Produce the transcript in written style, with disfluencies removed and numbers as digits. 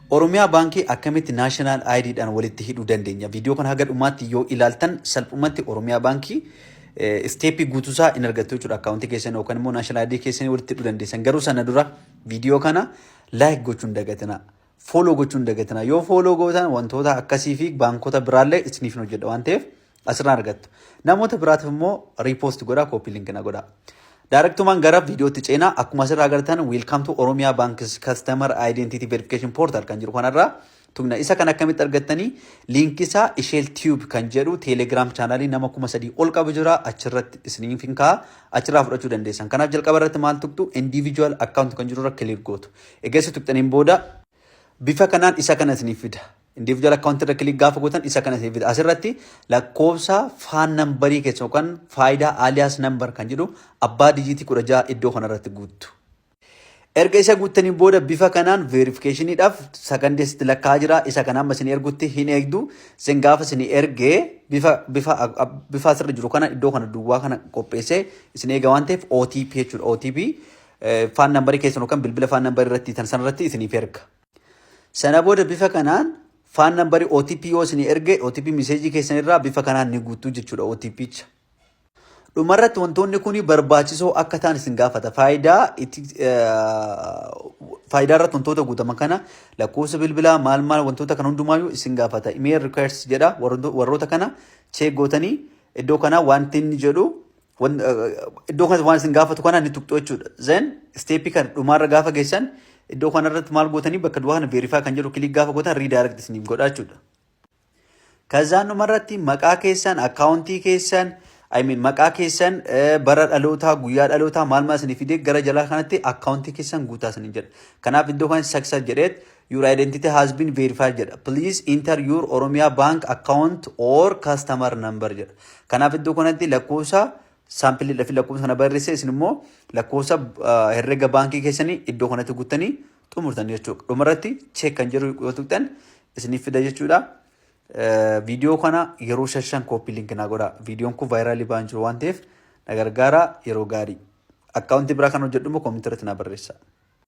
Oromiyaa Baankii akkamitti National IDdhaan walitti hidhuu dandeenya? Viidiyoo kana haga dhumaatti yoo ilaaltan, salphumatti Oromiyaa Baankii step guutuusaa in argattu jechuudha. Akkaawuntii keessan yookaan immoo National ID keessanii walitti hidhuu dandeessan. Garuu sana dura viidiyoo kana like gochuun hin dagatinaa. Follow gochuun hin dagatinaa. Yoo follow gootan, wantoota akkasii fi baankota biraallee isiniif hin hojjedha waan ta'eef asirraa argattu. Namoota biraatiif immoo repost godhaa, copy link na godhaa. Directumaan gara viidiyootti ceenaa. Akkuma asirraa agartan, "Welcome to Oromiyaa Bank's Customer Identity Verification Portal" kan jiru kanarraa tuqna. Isa kan akkamitti argattanii? Linkii isaa Isheel Tube kan jedhu Telegram channelii nama 3000 ol qabu jira, achirratti isiniif hin kaa'a, achirraa fudhachuu dandeessan. Kanaaf jalqaba irratti maal tuqxu? Individual account kan jiru irra click gootu. Eegessa tuqxaniin booda bifa kanaan isa kana isiniif fida. Individual account irra click gaafa gootan isa kana isiniif fida. Asirratti lakkoofsa FAN numberii keessa yookaan Faayidaa alias number kan jedhu abbaa dijiitii 16 iddoo kanarratti guuttu. Erga isa guuttanii booda bifa kanaan verificationiidhaaf sakandii asitti lakkaa'aa jira. Isa kana amma isin ergutti hin eegdu. Isin gaafa isin ergee bifa asirra jiru kana iddoo kana duwwaa kana qopheessee isin eega waan ta'eef OTP jechuudha. OTP FAN numberii keessan yookaan bilbila FAN numberii irratti tan sanarratti isiniif erga. Sana booda bifa kanaan FAN numberii OTP yoo isin erge, OTP messageii keessan irraa bifa kanaan ni guutuu jechuudha OTPcha. Dhumarratti wantoonni kun barbaachisoo akka ta'an isin gaafata. Faayidaa irratti wantoota guutaman kana, lakkoofsa bilbilaa, maal maal, wantoota kana hundumaayyuu isin gaafata. Email requires jedha. Warroota kana check gootanii iddoo kana wanti inni jedhu, iddoo kana waan isin gaafatu kana ni tuqxu jechuudha. Then stepii kana dhumarra gaafa geessan, iddoo kanarratti maal gootanii? Bakka duwwaa kana verify kan jedhu click gaafa gootan redirect isiniif godha jechuudha. Kazaan dhumarratti maqaa keessan, akkaawuntii keessan, I mean, maqaa keessan, bara dhalootaa, guyyaa dhalootaa, maal maal isinii fidee gara jalaa kanatti akkaawuntii keessan guutaa isinii jedha. Kanaaf iddoo kanatti success jedheet "Your identity has been verified" jedha. "Please enter your Oromia Bank account or customer number" jedha. Kanaaf iddoo kanatti lakkoofsa sampleiidha fi lakkoofsa kana barreesse, isin immoo lakkoofsa herrega baankii keessanii iddoo kanatti guuttanii xumurtan jechuudha. Dhumarratti check kan jedhu yoo tuqxan isiniif fida jechuudha. Viidiyoo kana yeroo shashan copy link naa godha. Viidiyoon kun viralii ba'an jiru waan ta'eef na gargaara. Yeroo gaarii. Akkaawuntii biraa kan hojjedhu immoo commentii irratti na barreessa.